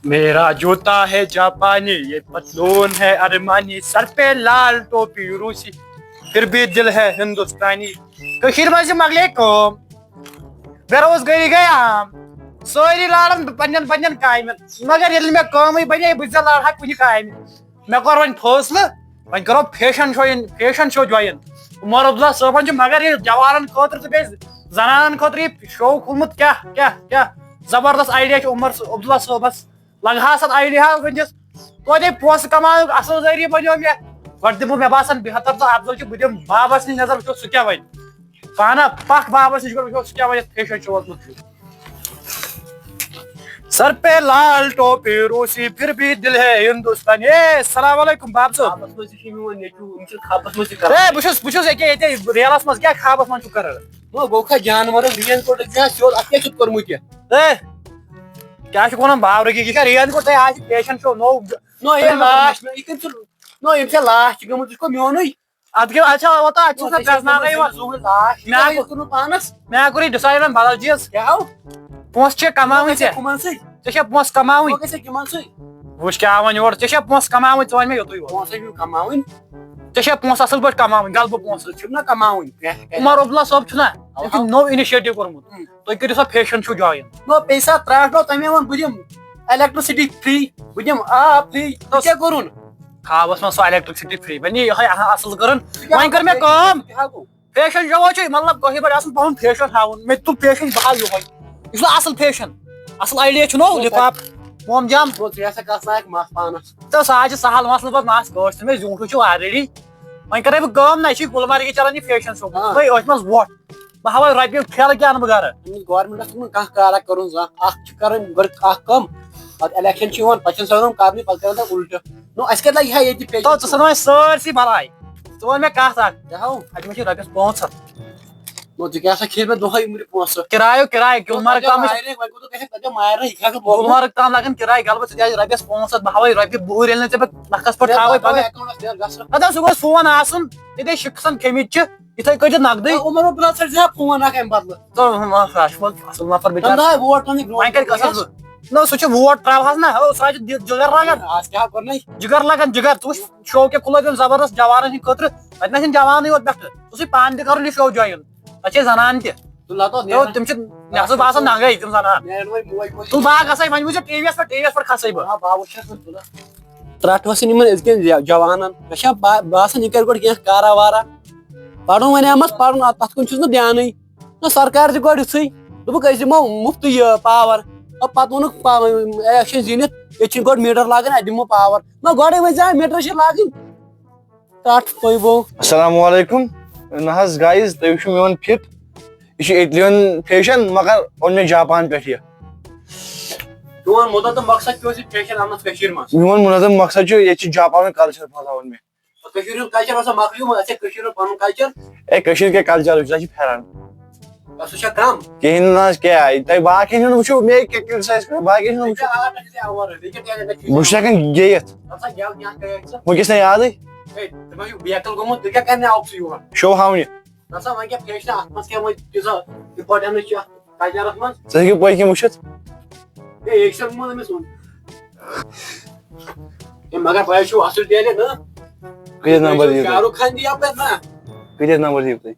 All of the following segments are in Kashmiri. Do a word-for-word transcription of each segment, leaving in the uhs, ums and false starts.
میرا جوتا ہے جاپانی، یہ پتلون ہے ارمانی، سر پہ لال ٹوپی روسی، پھر بھی دل ہے ہندوستانی۔ کٔشیٖرِ منٛز چھِ مۄکلے کٲم، بے روزگٲری گٔے عام، سٲری لاران پننٮ۪ن پننٮ۪ن کامٮ۪ن، مگر ییٚلہِ مےٚ کٲمٕے بنے، بہٕ زِ لارٕ ہا کُنہِ کامہِ۔ مےٚ کوٚر وۄنۍ فٲصلہٕ، وۄنۍ کرو fashion show, fashion show join. Omar Abdullah صٲبن چھُ مگر یہِ جوانن خٲطرٕ تہٕ بیٚیہِ زنانن خٲطرٕ یہِ شو کھوٗلمُت، کیٛاہ کیٛاہ کیٛاہ زبردست آیڈیا چھُ عمر عبداللہ صٲبس۔ لگہٕ ہا اتھ آیڈیاہس ؤنِس، توتہِ پونٛسہٕ کماونُک اصل ذٔریعہٕ بنیو مےٚ۔ گۄڈٕ دِمہٕ بہٕ مےٚ باسان بہتر تہٕ افضل چھُ بہٕ دِمہٕ بابس نِش نظر، وٕچھو سُہ کیٛاہ ونہِ۔ پانہ پکھ بابس نِش گۄڈٕ، وٕچھو سُہ کیٛاہ ونہِ فیشن شووس مُتعلق۔ سر پہ لال ٹوپی روسی، پھر بھی دل ہے ہندوستانی۔ اے، السلام علیکم باب صٲب۔ خابس منٛز تہِ چھُ میون نیٚچوٗ، یِم چھِ خابس منٛز تہِ کران۔ اے، بہٕ چھُس، بہٕ چھُس ییٚکیٛاہ ییٚتہِ ریلس منٛز، کیٛاہ خابس منٛز چھُکھ کران؟ نو، گوٚو کھا جانورن رین کوٚڑُکھ، یہِ ہا سیوٚد، اتھ کیٛاہ چھُتھ کوٚرمُت یہِ؟ اے، کیٛاہ چھُکھ ونان باورٕ کہِ یہِ چھا رین کوٚڑ؟ تۄہہِ آز چھِ فیشن شو نوٚو۔ نو، یہِ اے، لاش، یہِ کٔمۍ سُنٛد؟ نو، ییٚمۍ ژےٚ لاش چھِ گٔمٕژ، یہِ چھُ گوٚو میونُے۔ اتھ کیٛاہ، اتھ چھا ووتا، اتھ چھُ نو، آسان ژےٚ چھِ پرٛٮ۪زناونَے گوٚمُت یوت۔ زُوٕے لاش۔ مےٚ ہا کوٚر، کوٚرمُت پانس۔ مےٚ ہا کوٚر یہِ decide وۄنۍ بدل چیٖز۔ کیٛاہ ہو؟ پونٛسہٕ چھِ کماوٕنۍ نو، ژےٚ۔ کٕمن سۭتۍ؟ ژےٚ چھےٚ پونٛسہٕ کماوٕنۍ؟ نو، گژھِ کٕمن سۭتۍ؟ وٕچھ کیٛاہ وۄنۍ یورٕ، ژےٚ چھےٚ پونٛسہٕ کماوٕنۍ، ژٕ وَن مےٚ یوٚتُے یوت۔ پونٛسہٕ چھِ کماوٕنۍ۔ ژےٚ چھےٚ پونٛسہٕ اصٕل پٲٹھۍ کَماوٕنۍ، غلبہٕ پونٛسہٕ۔ چھُم نہ کَماوٕنۍ، کیٛاہ، کیٛاہ؟ عمر عبداللہ صٲب چھُنہ، تٔمۍ چھُ اَوا۔ نوٚو initiative کوٚرمُت۔ ہُم۔ تُہۍ کٔرِو سا فیشن شو join۔ نو، پیسہ ترٛٹھ نو، تَمے ووٚن بہٕ دِمہٕ electricity free، بہٕ دِمہٕ آب free۔ ژےٚ کیٛاہ کوٚرُن؟ خابَس منٛز سۄ electricity free، وۄنۍ یہِ یِہوٚے اَصٕل کٔرٕن۔ ژٕ کیٛاہ وۄنۍ کٔر مےٚ کٲم۔ ژٕ کیٛاہ گوٚو؟ فیشن شو چھُ مطلب کٲشِر پٲٹھۍ اَصٕل پَہَم فیشن ہاوُن۔ مےٚ تہِ تُل فیشن، بہٕ ہاوٕ یِہوٚے۔ یہِ چھُنہ اَصٕل فیشن، اَصٕل idea چھُنہ ہُہ لِفاف موم جام۔ گوٚو، ژٕ ہسا کَس لایَق مَس پانَس۔ تہٕ سُہ حظ چھِ سہل مسلہٕ پَتہٕ مَس کٲشِر، مےٚ زیوٗٹھ چھُ already۔ وۄنۍ کَرَے بہٕ کٲم، نہ یہِ چھُے گُلمرگہِ چَلان یہِ فیشن شو۔ آ۔ تُہۍ أتھۍ منٛز ووٹ۔ بہٕ ہاوَے رۄپیہِ ٹھیلہٕ کیٛاہ اَنہٕ بہٕ گَرٕ۔ أمِس governmentس چھُنہٕ کانٛہہ کارا کَرُن زانٛہہ۔ اَکھ چھِ کَرٕنۍ گۄڈٕ اَکھ کٲم، پَتہٕ election چھِ یِوان، پَتہٕ چھِنہٕ سۄ کٲم کَرنٕے، پَتہٕ کَرَن تِم اُلٹہٕ۔ نو، اَسہِ کَتہِ لَگہِ ہا ییٚتہِ فیشن تو ژٕ شو؟ ژھٕن وۄنۍ سٲرسٕے بَلاے۔ ژٕ وَن مےٚ کَتھ اَکھ۔ کیٛاہ ہو؟ اَتہِ ما چھِ رۄپیَس پانٛژھ ہَتھ؟ نو، ژٕ کیٛاہ سا کھیٚیہِ مےٚ دۄہَے یِم پونٛسہٕ؟ کِرایو، کِراے، گُلمرگ تَتہِ تام۔ مارے، وۄنۍ گوٚو تۄہہِ، تَتہِ مارے، یہِ کیٛاہ گوٚو؟ گُلمرگ تام لَگَن کِراے، غلبہٕ ژٕ دِ اَسہِ رۄپیَس پانٛژھ ہَتھ، بہٕ ہاوَے رۄپیہِ بُہٕرۍ ییٚلہِ نہٕ ژےٚ بہٕ نَکھَس پٮ۪ٹھ تھاوَے پَگاہ۔ Accountس نیرٕ گژھٕ۔ اَدٕ حظ، سُہ گوٚژھ فون آسُن، ییٚتہِ شِکسَن کھیٚمٕتۍ چھِ، یِتھَے کٔنۍ دِتھ نقدٕے۔ عمر عبداللہ ژَٹہِ زِ ہا فون اَکھ اَمہِ بدلہٕ۔ تہٕ وۄنۍ سُہ چھُ اَصٕل نفر، بہٕ تَمہِ دۄہ ہاے ووٹ تُلنٕکۍ برونٛٹھ وۄنۍ کَتہِ گژھٕ حظ بہٕ؟ نہ، سُہ چھُ ووٹ ترٛاوہَس نہ، ہو، سُہ حظ چھُ دِ-، جِگر لَگان۔ آز کیٛاہ کوٚر نَے؟ جِگر لَگان، جِگر۔ ژٕ وٕچھ، شو کیٛاہ کھُلٲوۍ تٔمۍ زبردست جوانَن ہِنٛدِ خٲطرٕ۔ اَتہِ نہ چھِنہٕ جوانٕے یوت پٮ۪ٹھٕ، ژٕ چھُے پانہٕ تہِ کَرُن یہِ شو join۔ اَتہِ چھے زَنان تہِ۔ تُل لَتو، تو نیران۔ تِم چھِ، مےٚ ہسا باسان ننٛگَے تِم زَنان۔ نیران وۄنۍ موج موج۔ تُل باغ گژھَے، وۄنۍ وٕچھ ژےٚ ٹی وی یَس پٮ۪ٹھ، ٹی وی یَس پٮ۪ٹھ کھسَے بہٕ۔ آ، باوُر چھَس نہٕ تُلان۔ ترٛٹھ وَسٕنۍ یِمَن أزکٮ۪ن جا-، جوانَن۔ مےٚ چھا با-، باسان، یہِ کَرِ گۄڈٕ کینٛہہ کارا وارا۔ پَرُن وَنیٛامَس، پَرُن، اَتھ، تَتھ کُن چھُس نہٕ دیانٕے۔ نہ، سرکار تہِ گۄڈٕ یُتھُے، دوٚپُکھ، "أسۍ دِمو مُفتٕے یہِ power۔" پَتہٕ ووٚنُکھ، پا-، election زیٖنِتھ، "ییٚتہِ چھِنہٕ گۄڈٕ meter لاگٕنۍ، اَتہِ دِمو power۔" نہ، گۄڈَے ؤنۍ زِ، آ، meter چھِ لاگٕنۍ۔ تَتھ پوٚیہِ گوٚو۔ السلام علیکم۔ نہ حظ guys، تُہۍ وٕچھِو میون fit۔ یہِ چھُ اِٹلِیَن فیشن، مگر اوٚن مےٚ جاپان پٮ۪ٹھ یہِ۔ چون مُدعا تہٕ مقصد کیٛاہ اوس یہِ فیشن اَننَس کٔشیٖرِ منٛز؟ میون مُنظم مقصد چھُ ییٚتہِ چھُ جاپانُک culture پھٔہلاوُن مےٚ۔ کٔشیٖرِ ہُنٛد culture اوسا مۄکلیومُت؟ اَسہِ چھا کٔشیٖرِ ہُنٛد پَنُن culture؟ اے، کٔشیٖرِ کیٛاہ culture چھُ؟ اَسہِ چھِ پھٮ۪رَن۔ تَتھ سُہ چھا کَم؟ کِہیٖنۍ نہٕ حظ، کیٛاہ؟ تۄہہِ باقیَن ہُنٛد وٕچھِو، مےٚ کیٛاہ criticize کَرو، باقیَن ہُنٛد وٕچھِو۔ أسۍ چھِ art، أسۍ چھِ اَوَر، بیٚیہِ کیٛاہ talent چھُ؟ بہٕ چھُس ہٮ۪کان گیٚیِتھ۔ دَپ سا، گٮ۪و کینٛہہ کَرٮ۪کھ ژٕ۔ وٕنکیٚس نہٕ یادٕے۔ ہے، ژٕ ما چھُکھ بیکل گوٚمُت، تُہۍ کیٛاہ کَرنہِ آوُکھ ژٕ یور؟ Show ہاونہِ۔ دَپ سا، وۄنۍ کیٛاہ فیشنہ، اَتھ منٛز کیٛاہ وۄنۍ تیٖژاہ importance چھِ اَتھ cultureس منٛز؟ ژٕ ہیٚکِو پٔتۍ کِنۍ وٕچھِتھ۔ ہے، یہِ چھُ ووٚنمُت أمِس وۄنۍ۔ ہے، مگر بہٕ چھُ اَصٕل تیٚلہِ، نہ؟ کۭتیٛاہ number دِیِو تُہۍ؟ شاہ رُخ خان دِ یَپٲرۍ نہ۔ کۭتیٛاہ number دِیِو تُہۍ؟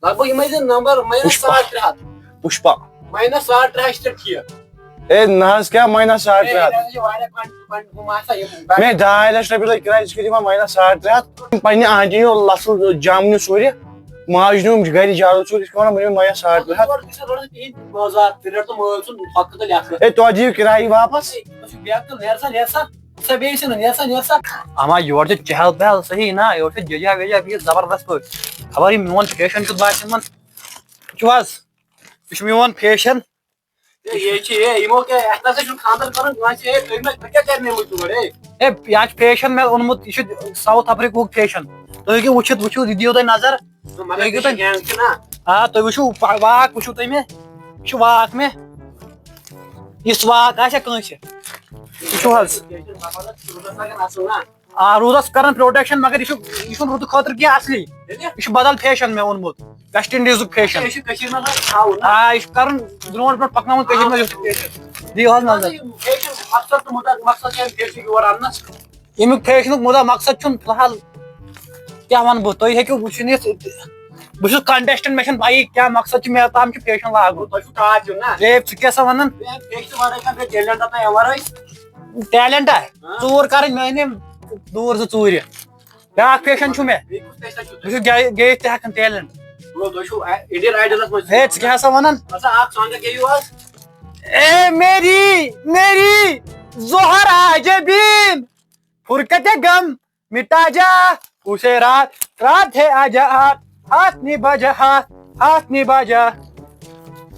لگ بگ یِمَے زَن number minus پُشپا۔ ساڑ ترٛےٚ ہَتھ۔ پُشپا۔ Minus ساڑ ترٛےٚ ہَتھ چھِ ٹھیٖک۔ اے نہ حظ، کیٛاہ minus ساڑ ترٛےٚ ہَتھ؟ ہے، یہِ چھِ واریاہ کۄنٛٹہِ، کۄنٛٹہِ گوٚمُت آسان یِم۔ مےٚ ڈاے لَچھ رۄپیہِ لٔگۍ کِراے، ژٕ کِتھ دِوان minus ساڑ ترٛےٚ ہَتھ؟ پنٛنہِ آنٹی نیوٗ لَژھ جامنہِ ژوٗرِ، ماجہِ نیوٗم گَرِ جارو ژوٗرِ، یِتھ کٔنۍ وَنان، مےٚ نیوٗ minus ساڑ ترٛےٚ ہَتھ۔ گۄڈٕ گژھِ نہٕ رَٹُن کِہیٖنۍ، بازار، تیٚلہِ رَٹ ژٕ مٲلۍ سُنٛد ہۄکھٕ تہٕ لیٚکھٕ۔ اے توتہِ دِیِو کِراے واپَس۔ ہے، ژٕ چھُکھ بیکل، نیر سا، نیر سا۔ سا بیٚیہِ چھِنہٕ، نیر سا، نیر سا۔ اما یورٕ چھِ چہل پہل صحیح نا، یورٕ چھِ ججا وجا بِہِتھ زبردست پٲٹھۍ۔ خبر یہِ میون فیشن کیُتھ باسہِ یِمن۔ وٕچھِو حظ، یہِ چھُ میون فیشن۔ ہے، یہِ چھِ، ہے، یِمو کیٛاہ، اَسہِ نہ سا چھُنہٕ خانٛدر کَرُن کٲنٛسہِ، ہے، تُہۍ ما، تُہۍ کیٛاہ کَرنٲومٕتۍ تور، ہے؟ ہے، یہِ حظ چھُ فیشن مےٚ اوٚنمُت، یہِ چھُ South Africaہُک فیشن۔ تُہۍ ہیٚکِو وٕچھِتھ، وٕچھِو، یہِ دِیِو تۄہہِ نظر۔ مطلب، تُہۍ ہیٚکِو یہِ چھِ تۄہہِ gang چھِ نا؟ آ، تُہۍ وٕچھِو، پا-، واک وٕچھِو تُہۍ مےٚ، یہِ چھُ واک مےٚ، یُس واک آسہِ کٲنٛسہِ، وٕچھِو حظ۔ فیشن مطلب، چھُ روٗدَس لَگان اَصٕل نا؟ آ، روٗدَس کران protection، مگر یہِ چھُ، یہِ چھُنہٕ روٗدٕ خٲطرٕ کینٛہہ اَصلی۔ تیٚلہِ؟ یہِ چھُ بدل فیشن مےٚ اوٚنمُت، West Indiesہُک فیشن۔ یہِ چھُ کٔشیٖرِ منٛز حظ تھاوُن نا؟ آ، یہِ چھُ کرُن برونٛٹھ برونٛٹھ پَکناوُن کٔشیٖرِ منٛز یُتھ فیشن۔ دِیِو حظ نظر۔ یِم فیشن مقصد تہٕ مُدا، مقصد چھُ اَمہِ فیشنُک یور اَننَس۔ ییٚمیُک فیشنُک مُدا مقصد چھُنہٕ فی الحال، کیٛاہ وَنہٕ بہٕ، تُہۍ ہیٚکِو وٕچھِتھ یہِ، بہٕ چھُس contestant، مےٚ چھَنہٕ پَیی کیٛاہ مقصد چھُ، مےٚ تام چھُ فیشن لاگُن۔ تۄہہِ چھُو ٹاچ دیُن نا؟ ہے، ژٕ کیٛاہ سا وَنان؟ ہے، فیشنہٕ وَرٲے کانٛہہ بیٚیہِ talent آسان اَمہِ وَرٲے؟ Talent ہا؟ آ۔ ژوٗر کَرٕنۍ، مےٚ أنۍ أمۍ دوٗر زٕ ژوٗرِ۔ بیٛاکھ فیشن چھُ مےٚ۔ بیٚیہِ کُس فیشن چھُو بہٕ تۄہہِ؟ چھُس گے-، گیٚوِتھ تہِ ہٮ۪کان talent۔ گوٚو، تۄہہِ چھُو، آ، Indian Idolس منٛز۔ ہے، ژٕ کیٛاہ سا وَنان؟ اَسا اَکھ song گیٚیِو آز۔ اے میری، میری زہرا جبین، فرقت غم مٹا جا، اسے رات، رات ہے آجا ہاتھ، ہاتھ نبھا جا ہاتھ، ہاتھ نبھا جا،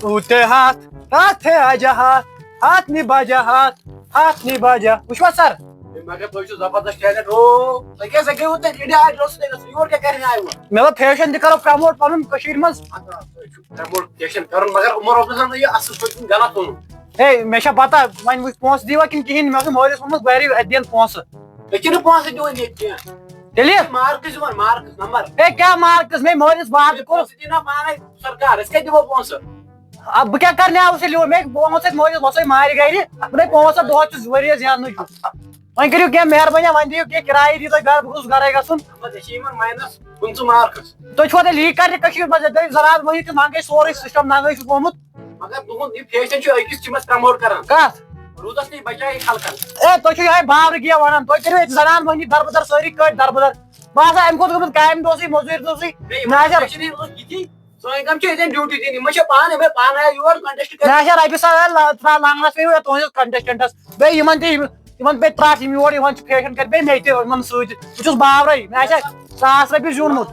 تو تے ہاتھ، رات ہے آجا ہاتھ، ہاتھ نبھا جا ہاتھ، ہاتھ نبھا جا۔ وٕچھوا سر؟ ہے، مگر تُہۍ چھِو زبردست talent۔ او، تُہۍ کیٛاہ سا گٔیوٕ تیٚلہِ India Idol سۭتۍ گژھُن؟ یور کیٛاہ کرنہِ آیوٕ؟ مےٚ دوٚپ فیشن تہِ کرو promote پنُن کٔشیٖرِ منٛز۔ اَدٕ، تُہۍ چھِو promote فیشن کرُن، مگر عمر عبدالسن یہِ اَصٕل پٲٹھۍ غلط ووٚنُن۔ ہے، مےٚ چھا پتہ، وۄنۍ وٕچھ پونٛسہٕ دیٖوا کِنہٕ کِہیٖنۍ؟ مےٚ اوس مٲلِس ووٚنمُت گرِ اَتہِ دِن پونٛسہٕ۔ أسۍ چھِنہٕ پونٛسہٕ دِوان ییٚتہِ کینٛہہ۔ تیٚلہِ؟ مارکٕس دِوان، مارکٕس، نمبر۔ ہے، کیٛاہ مارکٕس؟ مےٚ مٲلِس وعدٕ کوٚر۔ پونٛسہٕ دِیِو نا پانے سرکار، أسۍ کَتہِ دِمو پونٛسہٕ؟ آ، بہٕ کیٛاہ کرنہِ آوُس ییٚلہِ یور؟ مےٚ، بہٕ ووٚنمَس اَتہِ مٲلِس، وۄنۍ سا یہِ مارِ گرِ۔ دوٚپُن، ہے، پانٛژھ ہَتھ دۄہ چھُس ؤریَس زیننٕے چھُس۔ وۄنۍ کٔرِو کینٛہہ مہربٲنی، وۄنۍ دِیِو کینٛہہ کِرایہِ، دِیِو تُہۍ گرٕ، بہٕ گوٚژھُس گرے گژھُن۔ مطلب، ژےٚ چھِ یِمن minus پٕنٛژٕہ مارکٕس۔ تُہۍ چھِوا تیٚلہِ یی کرنہِ کٔشیٖرِ منٛز؟ تُہۍ زنان مٔہنی تہِ منٛگے سورُے system ننگے چھُ گوٚمُت۔ مگر تُہُنٛد یہِ فیشن چھُ أکِس چھِ مےٚ promote کران۔ کتھ؟ روٗدس نِش بچایہِ خلقن۔ اے، تُہۍ چھِو یِہوٚے باورٕ گیہ ونان، تُہۍ کٔرِو ییٚتہِ زنان مٔہنی دربٕدر، سٲری کٔٹۍ دربٕدر۔ بہٕ آسہٕ امہِ کھۄتہٕ گوٚمُت کامہِ دۄہسٕے، مٔزوٗرۍ دۄہسٕے۔ ہے، یِمن نظر۔ فیشن ہٕنٛدۍ اوس یِتھی، سٲنۍ کٲم چھِ ییٚتٮ۪ن duty دِنۍ، یِمن چھِ پانہٕ، یِمے پانہٕ آے یور contest کٔرِتھ۔ مےٚ آسہِ ہا رۄپیہِ ساس ترٛاو لنٛگنس پیٚیہِ تُہٕنٛدِس contestant-س۔ بیٚیہِ یِمن تہِ، یِمن پیٚیہِ ترٛٹھ، یِم یور یِوان چھِ فیشن کٔرِتھ، بیٚیہِ مےٚ تہِ یِمن سۭتۍ۔ بہٕ چھُس باورے، مےٚ آسہِ ہا ساس رۄپیہِ زیوٗنمُت۔